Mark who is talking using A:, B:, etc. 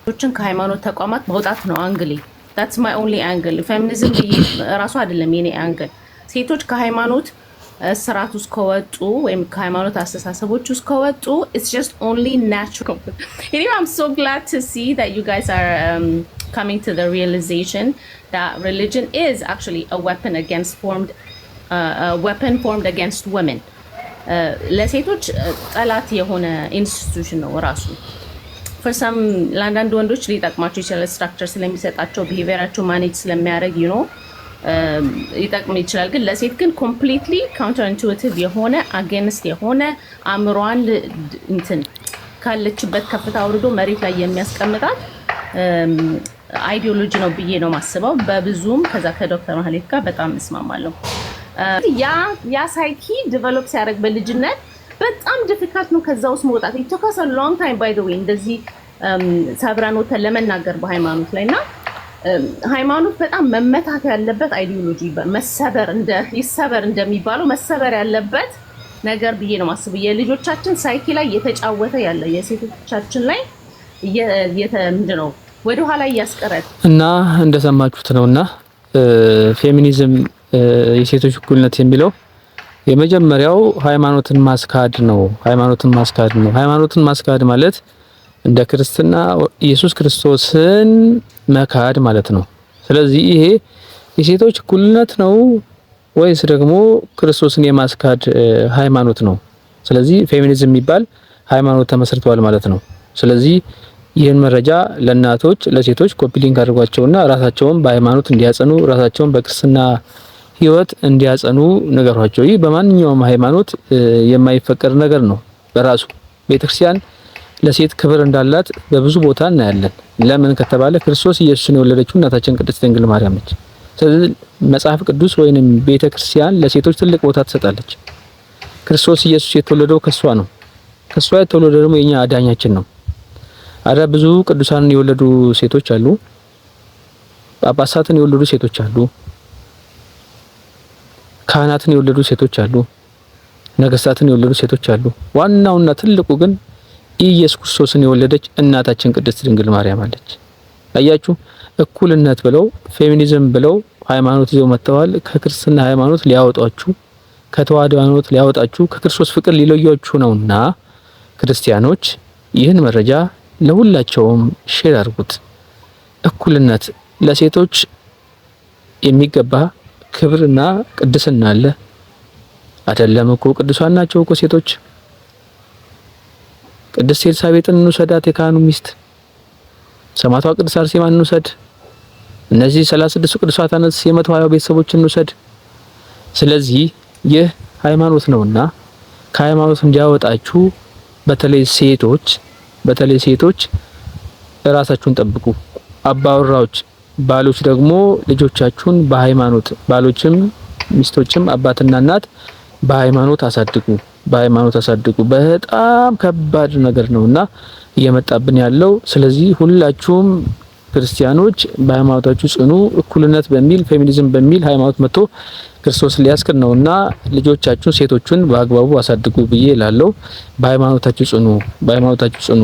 A: ሴቶችን ከሃይማኖት ተቋማት መውጣት ነው angle ኤ። That's my only angle። ፌሚኒዝም ብዬ እራሱ አይደለም የኔ angle። ሴቶች ከሃይማኖት ስርዓት ውስጥ ከወጡ ወይም ከሃይማኖት አስተሳሰቦች ውስጥ ከወጡ it's just only natural። Anyway, I'm so glad to see that you guys are coming to the realization that religion is actually a weapon formed against women። ለሴቶች ጠላት የሆነ institution ነው ራሱ። For some፣ ለአንዳንድ ወንዶች ሊጠቅማቸው ይችላል። Structure ስለሚሰጣቸው፣ behavior ኣቸው manage ስለሚያደርግ ሊጠቅም ይችላል። ግን ለሴት ግን completely counterintuitive የሆነ፣ against የሆነ፣ አእምሯን እንትን ካለችበት ከፍታ አውርዶ መሬት ላይ የሚያስቀምጣት ideology ነው ብዬ ነው ማስበው። በብዙም ከዛ ከዶክተር ማህሌት ጋር በጣም እስማማለሁ። ያ psyche develop ሲያደርግ በልጅነት በጣም difficult ነው ከዛ ውስጥ መውጣት። It took us a long time, by the way፣ እንደዚህ ሰብረን ወተን ለመናገር በሃይማኖት ላይ። እና ሃይማኖት በጣም መመታት ያለበት ideology፣ መሰበር እንደ ይሰበር እንደሚባለው መሰበር ያለበት ነገር ብዬ ነው ማስበው። የልጆቻችን psyche ላይ እየተጫወተ ያለ፣ የሴቶቻችን ላይ ምንድን ነው ወደኋላ እያስቀረት
B: እና እንደሰማችሁት ነውና ፌሚኒዝም፣ የሴቶች እኩልነት የሚለው የመጀመሪያው ሃይማኖትን ማስካድ ነው። ሃይማኖትን ማስካድ ነው። ሃይማኖትን ማስካድ ማለት እንደ ክርስትና ኢየሱስ ክርስቶስን መካድ ማለት ነው። ስለዚህ ይሄ የሴቶች እኩልነት ነው ወይስ ደግሞ ክርስቶስን የማስካድ ሃይማኖት ነው? ስለዚህ ፌሚኒዝም የሚባል ሃይማኖት ተመስርቷል ማለት ነው። ስለዚህ ይህን መረጃ ለእናቶች፣ ለሴቶች copy link አድርጓቸውና ራሳቸውን በሃይማኖት እንዲያጸኑ፣ ራሳቸውን በክርስትና ሕይወት እንዲያጸኑ ንገሯቸው። ይህ በማንኛውም ሃይማኖት የማይፈቀድ ነገር ነው። በራሱ ቤተክርስቲያን ለሴት ክብር እንዳላት በብዙ ቦታ እናያለን። ለምን ከተባለ ክርስቶስ ኢየሱስን የወለደችው እናታችን ቅድስት ድንግል ማርያም ነች። ስለዚህ መጽሐፍ ቅዱስ ወይንም ቤተክርስቲያን ለሴቶች ትልቅ ቦታ ትሰጣለች። ክርስቶስ ኢየሱስ የተወለደው ከሷ ነው። ከሷ የተወለደው ደግሞ የኛ አዳኛችን ነው። አረ ብዙ ቅዱሳንን የወለዱ ሴቶች አሉ። ጳጳሳትን የወለዱ ሴቶች አሉ። ካህናትን የወለዱ ሴቶች አሉ። ነገስታትን የወለዱ ሴቶች አሉ። ዋናውና ትልቁ ግን ኢየሱስ ክርስቶስን የወለደች እናታችን ቅድስት ድንግል ማርያም አለች። አያችሁ፣ እኩልነት ብለው፣ ፌሚኒዝም ብለው ሃይማኖት ይዘው መጥተዋል። ከክርስትና ሃይማኖት ሊያወጧችሁ፣ ከተዋህዶ ሃይማኖት ሊያወጣችሁ፣ ከክርስቶስ ፍቅር ሊለያችሁ ነውና ክርስቲያኖች ይህን መረጃ ለሁላቸውም share አድርጉት። እኩልነት፣ ለሴቶች የሚገባ ክብርና ቅድስና አለ። አይደለም እኮ፣ ቅዱሳን ናቸው እኮ ሴቶች። ቅድስት ኤልሳቤጥን እንውሰዳት፣ የካህኑ ሚስት፣ ሰማዕቷ ቅድስት አርሴማን እንውሰድ። እነዚህ 36ቱ ቅዱሳት አንስት፣ የ120 ቤተሰቦች እንውሰድ። ስለዚህ ይህ ሃይማኖት ነውና ከሃይማኖት እንዲያወጣችሁ በተለይ ሴቶች ራሳችሁን ጠብቁ። አባወራዎች፣ ባሎች ደግሞ ልጆቻችሁን በሃይማኖት፣ ባሎችም ሚስቶችም አባትና እናት በሃይማኖት አሳድጉ፣ በሃይማኖት አሳድጉ። በጣም ከባድ ነገር ነውና እየመጣብን ያለው። ስለዚህ ሁላችሁም ክርስቲያኖች በሃይማኖታችሁ ጽኑ። እኩልነት በሚል፣ ፌሚኒዝም በሚል ሃይማኖት መጥቶ ክርስቶስ ሊያስክድ ነውና ልጆቻችሁን ሴቶቹን በአግባቡ አሳድጉ ብዬ እላለሁ። በሃይማኖታችሁ ጽኑ፣ በሃይማኖታችሁ ጽኑ።